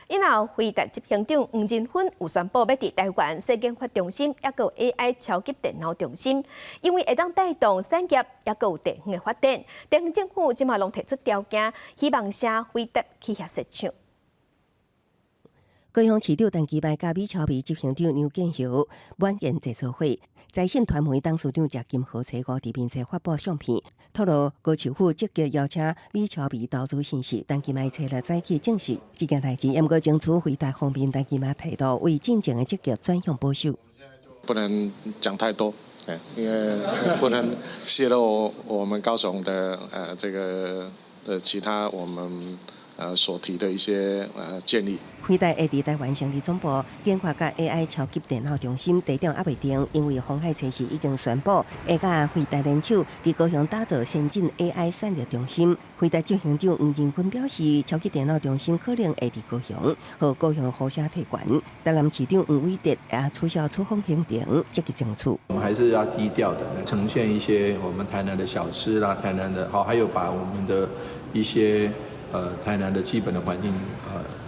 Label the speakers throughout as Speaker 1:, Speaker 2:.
Speaker 1: 因後輝達執行長黃仁勳有宣布欲佇台灣設研發中心，抑閣有 AI 超級電腦中心，因為會當帶動產業，抑閣有地方的發展。地方政府這馬攏提出條件，希望請輝達去遐設廠。
Speaker 2: 高雄市長陳其邁佮美超微執行長梁建豪晚宴座座會，財信傳媒董事長謝金河初五佇面冊發布相片，透露高市府積極邀請美超微投資信息，陳其邁初六早起證實這件代誌，毋過爭取輝達方面，陳其邁態度為進前的積極轉向保守。
Speaker 3: 不能講太多，因為不能洩露我們高雄的這個的其他我們所提的一些建議。
Speaker 2: 輝達會佇台灣成立總部，研發佮 AI 超級電腦中心地點猶未定，因為鴻海初時已經宣布會佮輝達聯手，佇高雄打造先進 AI 算力中心。輝達執行長黃仁勳表示，超級電腦中心可能會佇高雄，予高雄呼聲提懸。台南市長黃偉哲也取消出訪行程，積極爭取。
Speaker 4: 我們還是要低調的，呈現一些我們台南的小吃啦，台南的好，還有把我們的一些台南的基本的環境，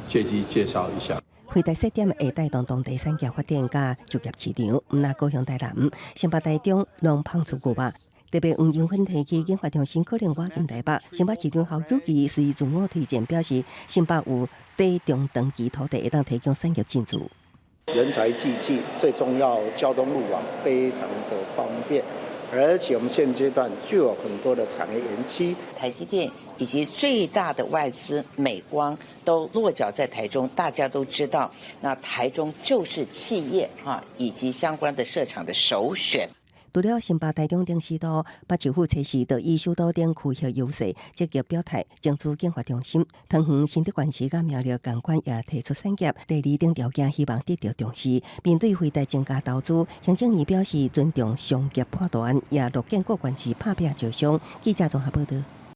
Speaker 4: 借機介紹一下。
Speaker 2: 輝達設點會帶動當地產業發展佮就業市場，毋但高雄台南、新北台中攏放出牛肉。特別黃仁勳提起研發中心可能倚近台北，新北市長侯友宜隨自我推薦表示，新北有短中長期土地會當提供產業進駐。
Speaker 5: 人才濟濟，最重要交通路網非常的方便，而且我們現階段就有很多的產業園區。
Speaker 6: 台積電以及最大的外資美光都落腳在台中，大家都知道，那台中就是企業啊以及相關的設廠的首選。
Speaker 2: 除了新北台中頂四都，北市府測試就以首都等區域優勢，積極表態爭取研發中心。桃園新竹縣市佮苗栗仝款也提出產業地理等條件，希望得到重視。面對輝達增加投資，行政院表示尊重商業判斷，也樂見各縣市拍拚招商。記者綜合報道。